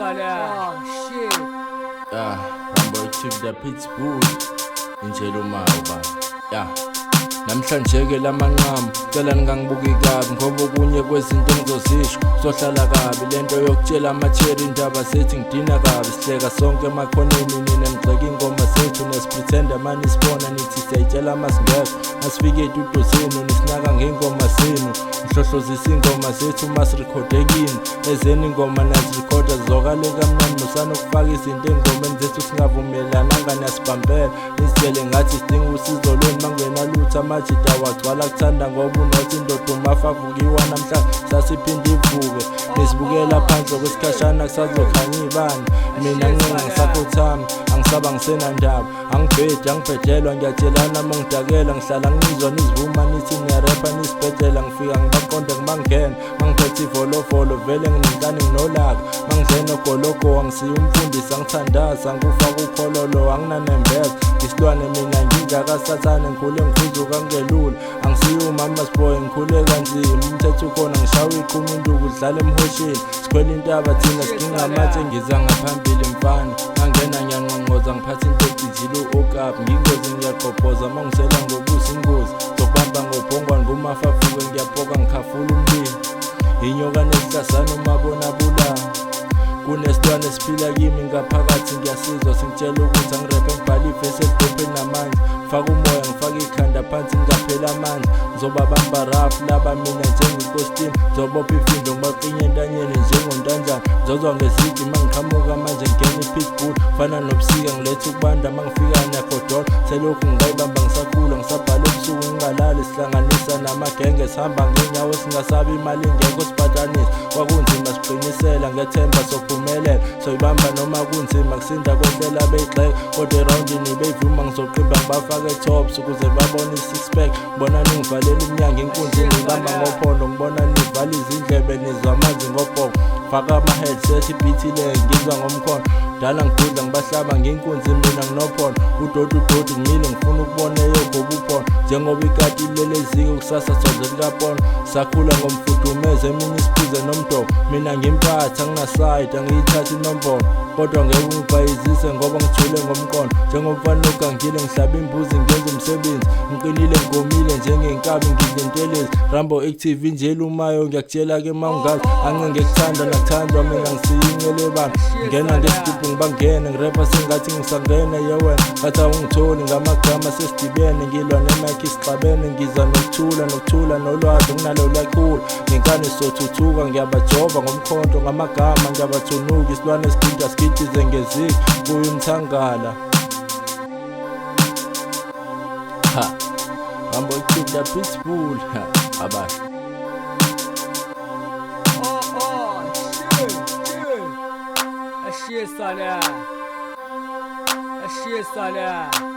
Oh shit. Rambo Active the Pitbull injelo mawo ya namhlanje ke lamanqamu cela ningangibuki kabi ngoba okunye kwezinto engizozisho sohlala kabi lento yokutshela ama-cherry indaba zethu ngidina kabi sihleka sonke emakhoneni nina nigxeka ingoma zethu nesipretenda mani sibona nithi siyayitshela masingekho masifike ey'tudio zenu nisinaka ngey'ngoma zenu nihlohlozisa iy'ngoma zethu masirikhode kini ezeni ingoma nazirekhoda zizokale kamnandi musanokufaka izinto ey'ngomeni zethu singavumelananga niyasibambela nisitshele ngathi sidinga usizo lweni mangenalutho amajida wagcwala kuthanda ngoba unothi indoda umafa avukiwa namhlanje sasiphinde ivuke nisibukela phandle kwesikhashana kusazokhanya iy'bani mina ncinga ngisakhothami angisaba ngisenandaba angibhedi angibhedelwa ngiyatshelana uma ngidakela ngihlala ngizwa nizivuma nithi niyarepha nisibhedela ngifika ngibaqonde ngimangena mangiphethe ivolovolo vele nginenkani nginolaka mangidle nogologo angisiye umfundisi angithandaza angikufaka ukhololo anginanembeza ngisilwane mina nginjakasathane ngikhule ngikhuzuka kungelula angisiye umama's boy ngikhule kanzima umthetho ukhona ngishawa iqhuma induku dlala emhosheni sikhwela intaba thina siginga amatshe ngiza ngaphambili mfana ngangena ngiyanqonqoza ngiphatha into ecijile u-okapi ngingozi ngiyagqobhoza mangisela ngobuso ingozi zokubamba ngobhongwane ngumafafuke ngiyapoka ngikhafula umlilo inyoka nesihlazana umabona bulawa kunesilwane esiphila kimi ngaphakathi ngiyasizwa singitshela ukuthi angirephe ngibhale ivesi elidophe namandla ngifake umoya ngifake ikhanda phansi ngingapheli amandla ngizobabamba rafu laba mina njengekositimu ngizobopha ifindo ngibaqinye entanyeni njengontanjana ngizozwa ngezigi uma ngiqhamuka manje ngingena i-pitbull fana nobusika ngiletha ukubanda uma ngifika ngiyagodola selokhu ngayibamba ngisakhula ngisabhala ebusuku ngingalali sihlanganisa namagenge sihamba ngey'nyawo singasabi imali ingekho sibhatanisa kwakunzima siqinisela ngethemba sophumelela soyibamba noma kunzima kusinda kwehlela beyigxeka kodwa erawundini beyivuma ngizoqimba ngibafake tops ukuze babone i-six pack ngibona ningivalela umnyango inkunzi nibamba ngophondo ngibona nivala izindlebe nizwa amanzi ngobhoko faka ama-headset ibhithi le ngizwa ngomkhono dala ngigudla ngibahlaba nginkunzi mina nginophondo udoti udoti ngimile ngifuna ukubona eyogoba uphondo njengoba ikati ilele eziko kusasa soze likapono sakhula ngomfudumeze emini siphuze nomdoko mina ngimpatha anginasayidi angiyithathi inombolo kodwa ngeke ungibhayizise ngoba ngithule ngomqondo njengomfana ogangile ngihlaba imbuzi ngenza umsebenzi ngiqinile ngigomile njengenkabi ngidla intelezi Rambo Active nje elumayo ngiyakutshela-ke ma ungazi ancinge kuthanda nakuthandwa mina ngisiyinyelebana ngena ngesigubhu ngibangene ngirepha sengathi ngisangene yewena ngathi awungitholi ngamagama sesidibene ngilwa nemakhi sixabene ngiza nokuthula nokuthula nolwazi nginalo lakhula ngenkani sothuthuka ngiyabajova ngomkhonto ngamagama ngiyabathunuka isilwane esiginda sigidize ngeziki kuyo umthangala ha Rambo Active the Pitbull ha abasha. Oh shit. Shit. Ashisa la. Ashisa la.